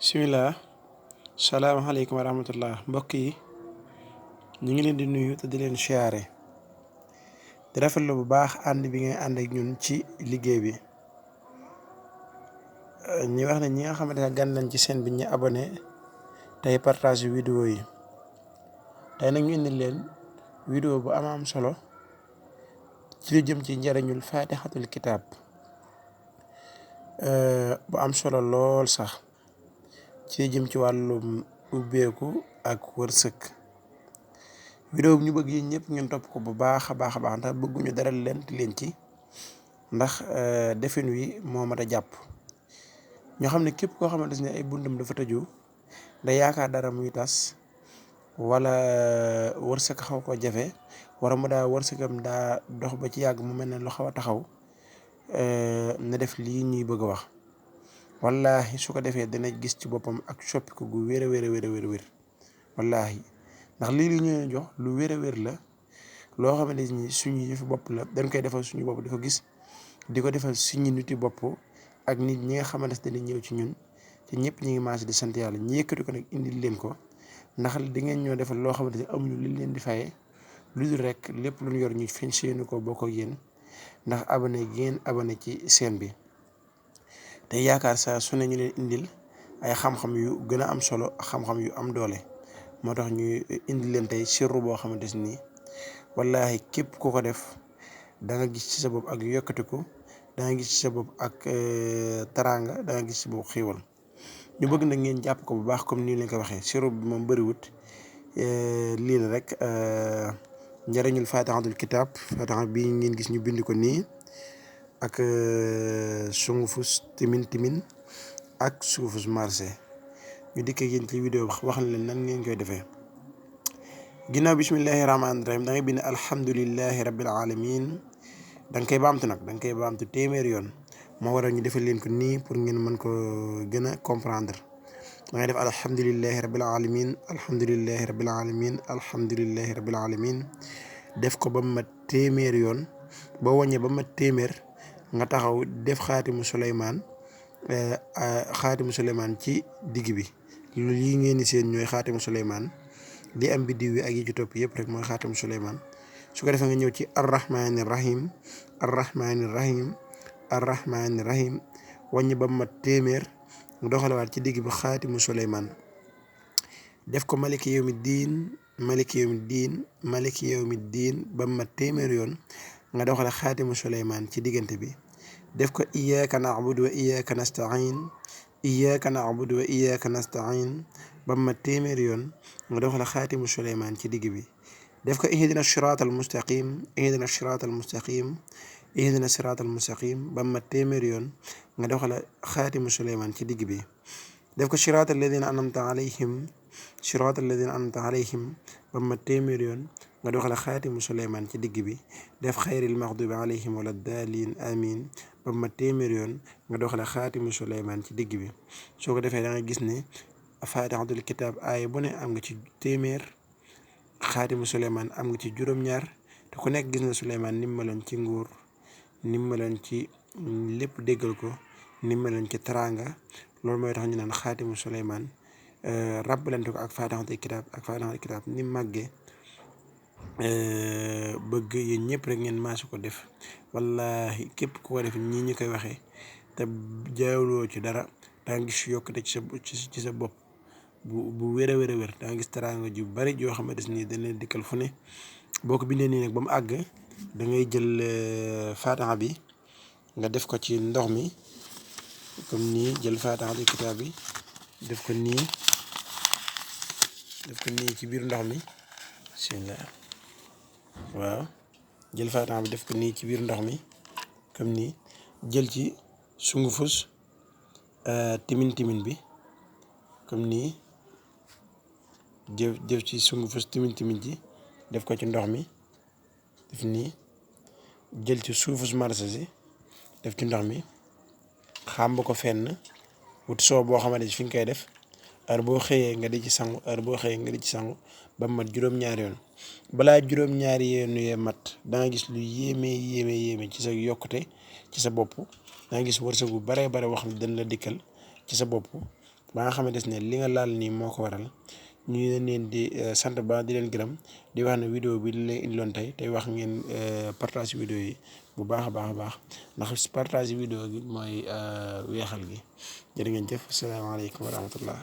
bismillah salaamaaleykum wa rahmatullah mbokk yi ñu ngi leen di nuyu te di leen siyaare di rafetlu bu baax ànd bi ngay ànd ak ñun ci liggéey bi ñi wax ne ñi nga xamante ne gan nañ ci seen bi ñu abonné tey partage vidéo yi tey nag ñu indi leen vidéo bu am solo ci lu jëm ci njariñul faatixatul kitaab bu am solo lool sax ci jëm ci wàllum ubbeeku ak wërsëg vidéo bi ñu bëgg yi ñëpp ngeen topp ko bu baax a baax ndax bëgguñu dara leen ci ndax defin wi moo mat a jàpp ñoo xam ne képp koo xamante ne ay buntam dafa tëju da yaakaar dara muy tas wala wërsëg xaw ko jafe wala mu daa wërsëgam daa dox ba ci yàgg mu mel ne lu xaw a taxaw na def lii ñuy bëgg a wax wallahi su ko defee dana gis ci boppam ak soppiku gu wér wallahi ndax lii li ñu jox lu wér la loo xamante ni suñu yëfi bopp la dañ koy defal suñu bopp di ko gis di ko defal suñu niti bopp ak nit ñi nga xamante ne ñëw ci ñun te ñëpp ñi ngi maase di sant yàlla ñi yëkkati ko nag indil leen ko ndax di ngeen ñoo defal loo xamante ne amuñu li leen di fayee lu dul rek lépp lu ñu yor ñu feeñ seenu ko bokk ak yéen ndax abonné gi ngeen abonné ci chaîne bi te yaakaar saa su ne ñu leen indil ay xam-xam yu gën a am solo xam-xam yu am doole moo tax ñu indil leen tey sirru boo xamante ni wallahi képp ku ko def da nga gis ci sa bopp ak yokkatiku da nga gis ci sa bopp ak taraanga da nga gis ci bopp xiiwal ñu bëgg nag ngeen jàpp ko bu baax comme nii lañ ko waxee sirru bi moom bëriwut lii la rek njëriñul faatixatul kitaab faatixa bi ngeen gis ñu bind ko nii ak sungufus timin ak sungufus marché ñu dikkee yéen ci vidéo bi wax leen nan ngeen koy defee ginnaaw bismillahi rahmaani rahim da ngay bind alhamdulillahi rabbil alamin da nga koy baamtu nag da nga koy baamtu téeméer yoon moo waral ñu defal leen ko nii pour ngeen mën ko gën a comprendre da ngay def alhamdulillahi rabbil alamin alhamdulillahi rabbil alamin alhamdulillahi rabbil alamin def ko ba mat téeméer yoon boo wàññee ba mat téeméer nga taxaw def xaatimu Suleymaan ci digg bi lu yi ngeen di seen ñooy xaatimu Suleymaan li am biddiw yi ak yi ci topp yëpp rek mooy xaatimu Suleymaan su ko defee nga ñëw ci arrahmaani rahim wàññi ba mat téeméer nga doxalewaat ci digg bi xaatimu Suleymaan def ko maliki yawmi diin ba mat téeméer yoon nga doxale xaatimu Suleymaan ci diggante bi def ko iyyaka na'budu wa iyyaka nasta'in ba mat téeméer yoon nga doxale xaatimu Suleymaan ci digg bi def ko ihdina siraatal mustaqim ba mat téeméer yoon nga doxale xaatimu Suleymaan ci digg bi def ko siraatal ladina an'amta alayhim ba mat téeméer yoon nga doxale xaatimu Suleymaan ci digg bi def xayril maxdubi alayhim wala daalin amin ba mat téeméer yoon nga doxale xaatimu Suleymaan ci digg bi soo ko defee da nga gis ne faatixatul kitaab aaya bu ne am nga ci téeméer xaatimu Suleymaan am nga ci juróom-ñaar te ku nekk gis na Suleymaan ni mu meloon ci nguur ni mu meloon ci lépp déggal ko ni mu meloon ci teraanga loolu mooy tax ñu naan xaatimu Suleymaan rabbalante ko ak faatixatul kitaab ni mu màggee bëgg yéen ñëpp rek ngeen maasu ko def wallahi képp ku ko def ñii ñu koy waxee te jaawloo ci dara da nga gis yokkute ci sa bopp bu wér da nga gis teraanga ju bari joo xamante ni dañ leen dikkal fu ne boo ko bindee nii nag ba mu àgg da ngay jël faatixa bi nga def ko ci ndox mi comme nii jël faatixatul kitaab bi def ko nii ci biir ndox mi bismillah waaw jël faatixa bi def ko nii ci biir ndox mi comme nii jël ci sungufus timin bi comme nii jëf ci sungufus timin ji def ko ci ndox mi def nii jël ci suufus marché si def ci ndox mi xàmb ko fenn wut soo boo xamante ni fi nga koy def heure boo xëyee nga di ci sangu ba mat juróom-ñaari yoon balaa juróom-ñaari yoon yee mat da nga gis lu yéeme ci sa yokkute ci sa bopp da nga gis wërsëg bu bare wax ne dañ la dikkal ci sa bopp ba nga xamante ne li nga laal nii moo ko waral. ñu leen di sant ba di leen gërëm di wax ne vidéo bi li leen indiloon tey wax ngeen partage vidéo yi bu baax a baax a baax ndax partage vidéo gi mooy weexal gi jërë ngeen jëf asalaamaaleykum wa rahmatullah